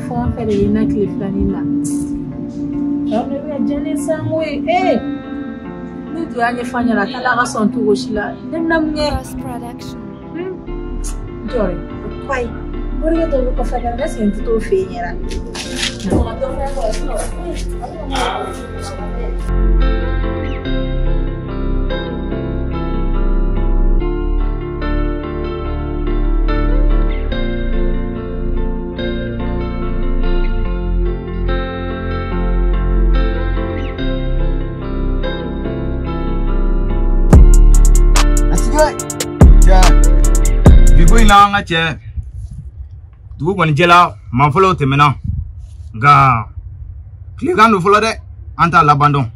fɛn o fɛn de ye n na tile filanin na. Ne bɛ diya ne sango ye. Ee ne tun y'a ɲɛfɔ a ɲɛna a taara a ka sɔn cogo si la. Ne bɛna mun kɛ? N jɔ dɛ. Ayi. Morikɛ dɔ bɛ kɔfɛ ka na ne sen tɛ t'o fɛ yen yɛrɛ. Mɔgɔ dɔ fɛn dɔ Bi ko in na an ka cɛ dugu kɔni jɛla maa fɔlɔw tɛmɛna nka tilegan don fɔlɔ dɛ an t'a laban dɔn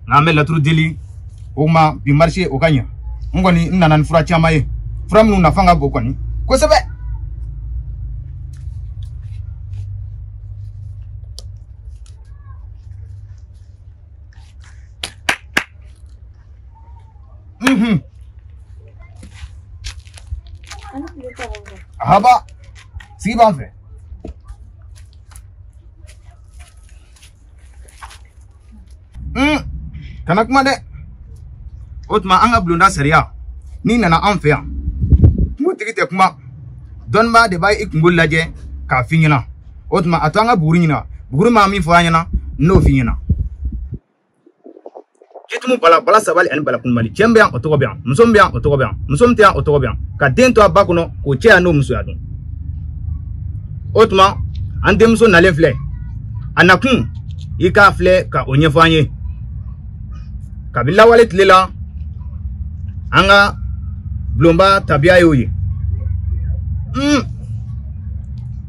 nka an bɛ laturu deli o ma bi marché o ka ɲɛ n kɔni n nana ni fura caman ye fura minnu nafa ka bon kɔni kosɛbɛ. Ahaba sigi b'an fɛ. Kana kuma dɛ. O tuma an ka bulonda sariya n'i nana an fɛ yan kungotigi tɛ kuma dɔnnibaa de b'a i kungo lajɛ k'a f'i ɲɛna o tuma a to an ka buguri ɲina buguri maa min fɔ an ɲɛna n'o f'i ɲɛna. Jitumu bala bala sabali ani bala kunbali cɛ bɛ yan o tɔgɔ bɛ yan muso bɛ yan o tɔgɔ bɛ yan muso min tɛ yan o tɔgɔ bɛ yan ka den to a ba kɔnɔ k'o cɛ yan n'o musoya dɔn o tuma an denmuso nalen filɛ a nakun i k'a filɛ ka o ɲɛfɔ an ye kabi lawale tile la an ka bulonba tabiya y'o ye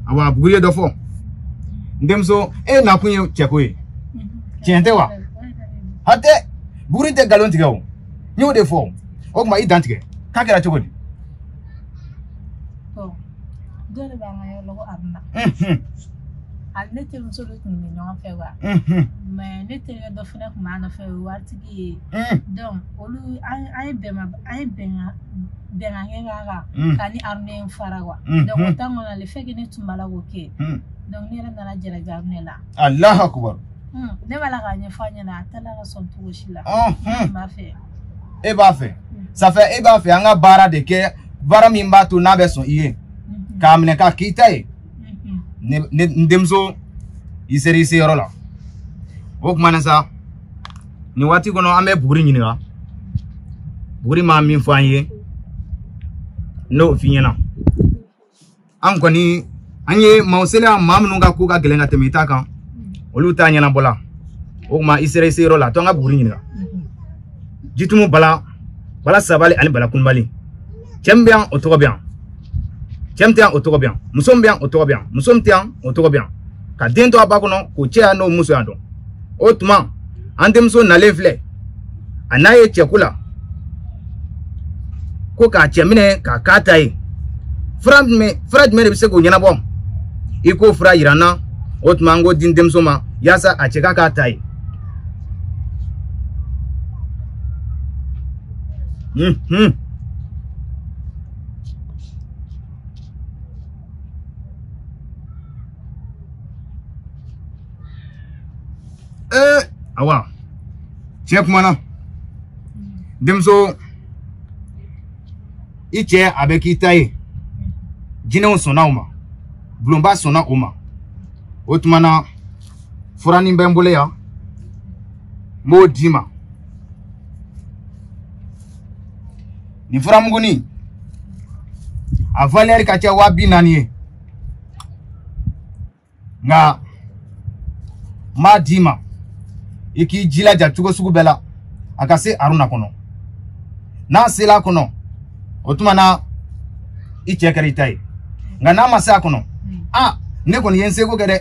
awa buguri ye dɔ fɔ n denmuso e nakun ye cɛko ye tiɲɛ tɛ wa hatɛ buguri tɛ nkalon tigɛ o n y'o de fɔ o tuma i dan tigɛ k'a kɛra cogo di. Dɔ de b'an ka yɔrɔ la ko Aruna. Ale ne terimuso de tun bɛ ɲɔgɔn fɛ wa. Mais ne terikɛ dɔ fana tun b'a nɔfɛ o ye waritigi ye. Donc olu an ye bɛnkan kɛ k'a kan ka ni Aruna in fara quoi. Donc o temps kɔnɔ le fait que ne tun b'a la k'o kɛ. Donc ne yɛrɛ nana jarabi Aruna la. Alahu akubar. Ne b'a la k'a ɲɛfɔ a ɲɛna a t'a la ka sɔn cogo si la. Ne b'a fɛ. E b'a fɛ. Ça fait e b'a fɛ an ka baara de kɛ baara min b'a to n'a bɛ sɔn i ye. K'a minɛ k'a k'i ta ye. Ne n denmuso i sera i se yɔrɔ la o tuma na sa nin waati kɔnɔ an bɛ buguri ɲininka buguri maa min fɔ an ye n'o f'i ɲɛna an kɔni an ye maaw sela maa minnu ka ko ka gɛlɛn ka tɛmɛ i ta kan olu t'a ɲɛnabɔla o tuma i sera i se yɔrɔ la to an ka buguri ɲininka jitumu bala bala sabali ani bala kunbali cɛ min bɛ yan o tɔgɔ bɛ yan cɛ min tɛ yan o tɔgɔ bɛ yan muso min bɛ yan o tɔgɔ bɛ yan muso min tɛ yan o tɔgɔ bɛ yan ka den to a ba kɔnɔ k'o cɛ yan n'o muso yan dɔn o tuma an denmuso nalen filɛ a n'a ye cɛko la ko k'a cɛ minɛ k'a k'a ta ye fura jumɛn de bɛ se k'o ɲɛnabɔ i k'o fura yira n na o tuma an k'o di n denmuso ma yaasa a cɛ k'a k'a ta ye. Awa cɛ kumana denmuso i cɛ a bɛ k'i ta ye jinɛw sɔnna o ma bulonba sɔnna o ma o tuma na furanin bɛ n bolo yan n b'o d'i ma nin furamugunin a valeur ka ca 40,000 ye nka n b'a d'i ma i k'i jilaja cogo sugu bɛɛ la a ka se Aruna kɔnɔ n'a sela a kɔnɔ o tuma na i cɛ kɛra i ta ye nka n'a ma se a kɔnɔ a ne kɔni ye n seko kɛ dɛ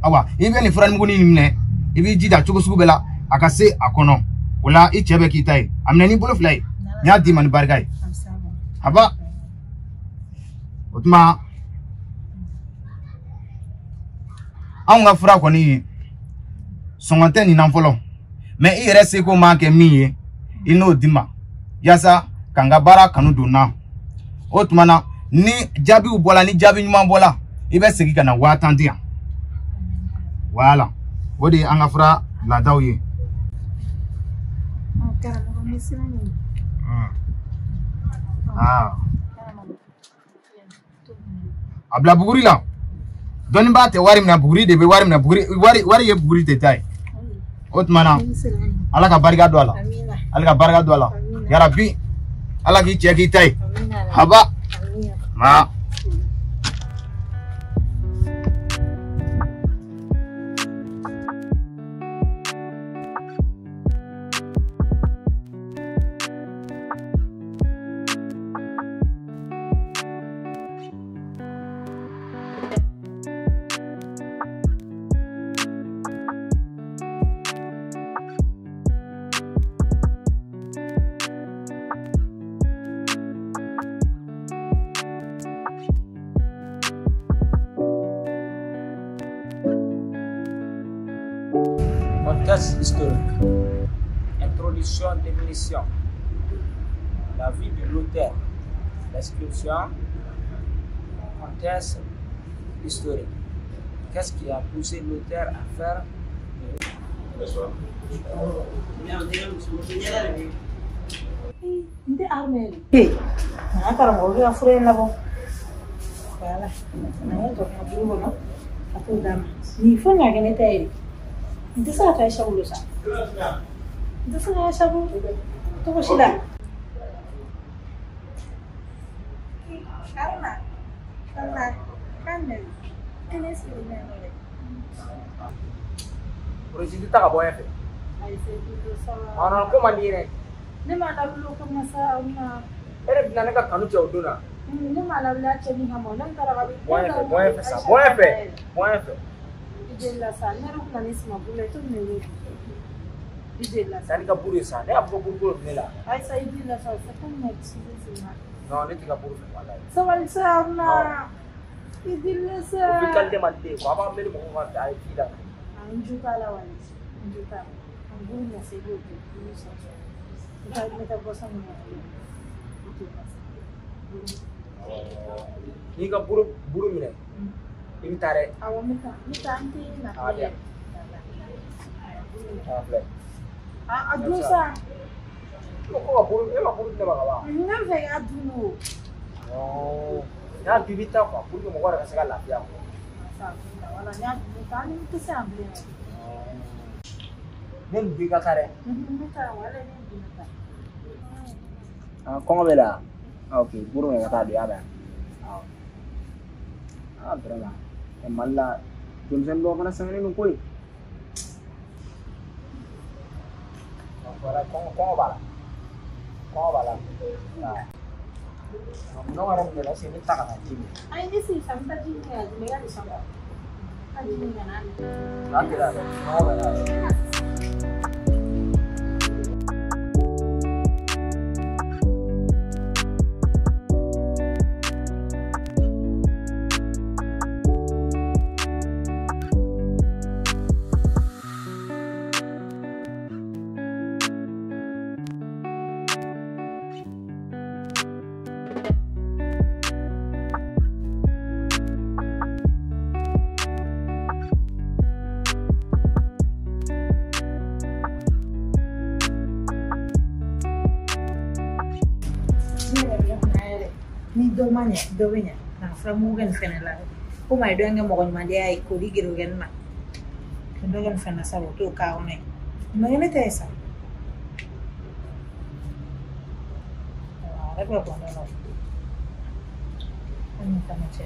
awa i bɛ nin furamugunin in minɛ i b'i jija cogo sugu bɛɛ la a ka se a kɔnɔ o la i cɛ bɛ k'i ta ye a minɛ n'i bolo fila ye n y'a d'i ma ni barika ye aba o tuma anw ka fura kɔni sɔngɔ tɛ nin na fɔlɔ mɛ i yɛrɛ seko maa kɛ min ye i n'o di ma yaasa ka n ka baara kanu don n na o tuma na ni jaabiw bɔla ni jaabi ɲuman bɔla I bɛ segin ka na 10 000 di yan. Voilà, o de ye an ka fura laadaw ye. Karamɔgɔ, n bɛ siran ɲɛ. Aa, a bila buguri la. Dɔnnibaa tɛ wari minɛ, buguri de bɛ wari minɛ. Buguri wari, wari ye buguri de ta ye. O tuma na, Ala ka barika don a la, Ala ka barika don a la, yarabi. Ala k'i cɛ k'i ta ye. Haba ma. Contexte historique. Introduction, définition. La vie de l'auteur. Description. Contexte historique. Qu'est-ce qui a poussé l'auteur à faire? N tɛ armée de. Nka karamɔgɔ bɛ ka fura in labɔ. Voilà. Na ye tɔ ka buru kɔnɔ ka t'o d'a ma. Nin fɛn ka kɛ ne ta ye de. N tɛ se ka taa Aisha bolo sa. N tɛ se ka Aisha bolo cogo si la. Haruna, Haruna, kan de kelen sigilen bɛ yan nɔ dɛ. Porositi ta ka bɔ ɲɛfɛ. Ayi, c'est plutôt ça. Ɔnɔ ko man di ye dɛ. Ne m'a lawuli o kama sa, Haruna. E de bɛna ne ka kanu cɛ o don na. Ne m'a lawuli a cɛ min kama, ne taara ka Bɔ ɲɛfɛ, bɔ ɲɛfɛ sa, bɔ ɲɛfɛ, bɔ ɲɛfɛ. I jeli la sa, ne yɛrɛ kun na ni suma bolo ye, to ne wele. I jeli la sa. Sanni ka buru ye sa, ne y'a fɔ ko buru ko bɛ ne la. Ayisa, i jeli la sa, c'est comme ma excuse ma. Non, ne tɛ ka buru fɛ walayi. Sabali sa, Haruna. I jeli la sa. O fi qualité man di ne ye quoi, a b'a mɛn ni mɔgɔw ka a ye ji la. Ah, n jo t'a la wale, n jo t'a la. An buru na se i b'o kɛ, i b'o sɔrɔ. N taa n bɛ taa boisson min na, i jeli la sa. N'i ka buru buru minɛ, i bɛ taa dɛ. Awɔ, n bɛ taa, n bɛ taa, n tɛ na. Ah, bien. A filɛ. A dun sa. E ko ka buru, e ma buru di ne ma ka ban. N ka fɛ k'a dun o. Non, n'a dun i bɛ taa quoi, pour que mɔgɔ yɛrɛ ka se ka lafiya quoi. Wala, n y'a dun, n taa, n tɛ se yan bilen. Ne nin dun i ka taa dɛ. N bɛ taa, wala ne dun bɛ taa. Ah, kɔngɔ bɛ la. Ah, ok, buru minɛ ka taa don, i y'a mɛn. Awɔ. Ah, vraiment. Ɛ Mali la, denmisɛnnin dɔw fana sɛgɛnnen don koyi. Voilà, kɔngɔ kɔngɔ b'a la. Kɔngɔ b'a la. Ah. Minɛnw yɛrɛ minɛ la, est-ce que ne ta ka taa ji min? Ayi, ne sigi sa, n bɛ taa ji min kɛ ka di, i ka nin sɔn. Ka ji min ka na. A teliya dɛ, kɔngɔ bɛ n na. Ne yɛrɛ bɛ ne kunna yɛrɛ, ni dɔ ma ɲɛ, dɔ bɛ ɲɛ nka furamugu kɛ nin fɛnɛ la komi a ye dɔ in kɛ mɔgɔ ɲumandenya ye k'o di gerogɛni ma ka dɔ kɛ nin fɛnɛ sa, o t'o k'a kɔnɔ ye mɛ ne tɛ ye sa. A yɛrɛ bɛ bɔn ne la an ni fana cɛ.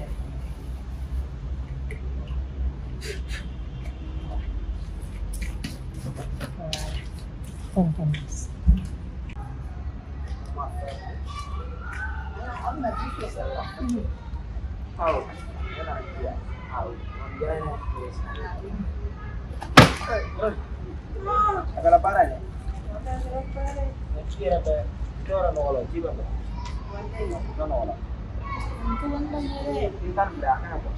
Voilà. Awɔ, ne nana ji yan. Awɔ, n diyara ne ye sa. A kɛra baara ye dɛ. Ji yɛrɛ bɛ dɔw yɛrɛ nɔgɔ la, ji bɛ bɔ. Dɔ nɔgɔ la. I ka nin bila a kana bɔ.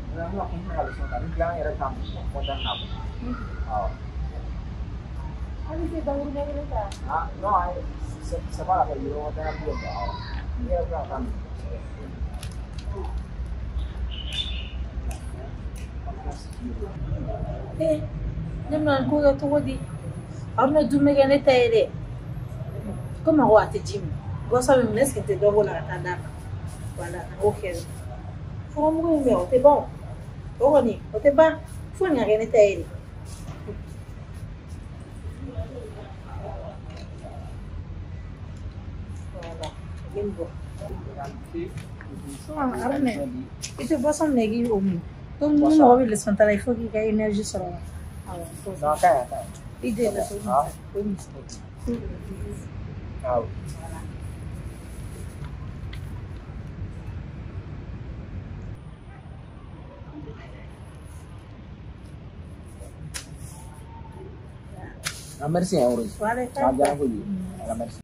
N bɛna kun ka leçon ta, ni tila an yɛrɛ ta kɔntan na. Awɔ. Ah, non, ayi, c'est pas la peine, yɔrɔ tɛ bilen. Awɔ. N yɛrɛ bɛna taa nin. Eh, ne bɛna nin ko kɛ cogo di? Aw bɛna dumuni kɛ ne ta ye dɛ. Komi a ko a tɛ ji min. Boisson bɛ min, est ce que n tɛ dɔ b'o la ka taa d'a ma? Voilà, n b'o kɛ. Furamugu in bɛ o tɛ ban o. O kɔni o tɛ ban fo nin ka kɛ ne ta ye de. Voilà, a bɛ nin bɔ. Armɛ, i tɛ boisson minɛ k'i o min. Comme ni mɔgɔ bɛ leçon ta la, il faut k'i ka énergie sɔrɔ. Awɔ. Non, a ka ɲi, a ka ɲi. I den leçon o min. Awɔ. Voilà. Ah, merci, hein, Rose. Voilà, A diyara n ye kojugu. Voilà, merci.